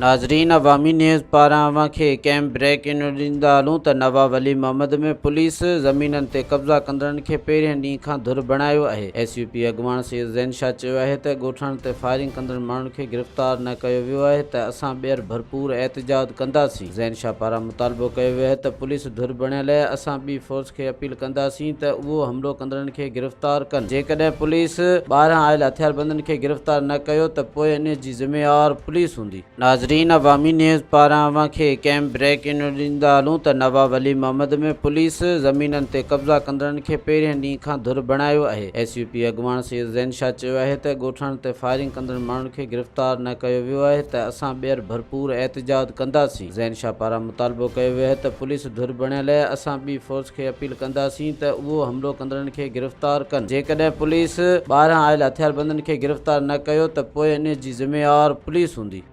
ناظرين عوامي نيوز پاران اوهان کي ڪيم بريڪ انيو ڏيندا هلون ته نواب ولي محمد ۾ پوليس زمينن تي قبضا ڪندڙن کي پهرين ڏينهن کان ڌر بڻايو آهي. ايس يو پي اڳواڻ سيد زين شاهه چيو آهي ته ڳوٺاڻن تي فائرنگ ڪندڙ ماڻهن کي گرفتار نه ڪيو ويو آهي ته اسان ٻيهر ڀرپور احتجاج ڪنداسين. زين شاهه پاران مطالبو ڪيو ويو آهي ته پوليس ڌر بڻيل آهي اسان ٻي فورس کي اپيل ڪنداسين ته اهو حملو ڪندڙن کي گرفتار ڪن جيڪڏهن پوليس ٻاهران آيل هٿياربندن کي گرفتار نه ڪيو ته پوء ان جي ذميوار پوليس هوندي. ناظرين عوامي نيوز پاران اوهان کي ڪيم بريڪ انيو ڏيندا هلون ته نواب ولي محمد ۾ پوليس زمينن تي قبضا ڪندڙن کي پهرين ڏينهن کان ڌر بڻايو آهي. ايس يو پي اڳواڻ سيد زين شاهه چيو آهي ته ڳوٺاڻن تي فائرنگ ڪندڙ ماڻهن کي گرفتار نه ڪيو ويو آهي ته اسان ٻيهر ڀرپور احتجاج ڪنداسين. زين شاهه پاران مطالبو ڪيو ويو آهي ته پوليس ڌر بڻيل آهي اسان ٻي فورس کي اپيل ڪنداسين ته اهو حملو ڪندڙن کي گرفتار ڪن جيڪڏهن پوليس ٻاهران آيل هٿياربندن کي گرفتار نه ڪيو ته پوء ان جي ذميوار پوليس هوندي.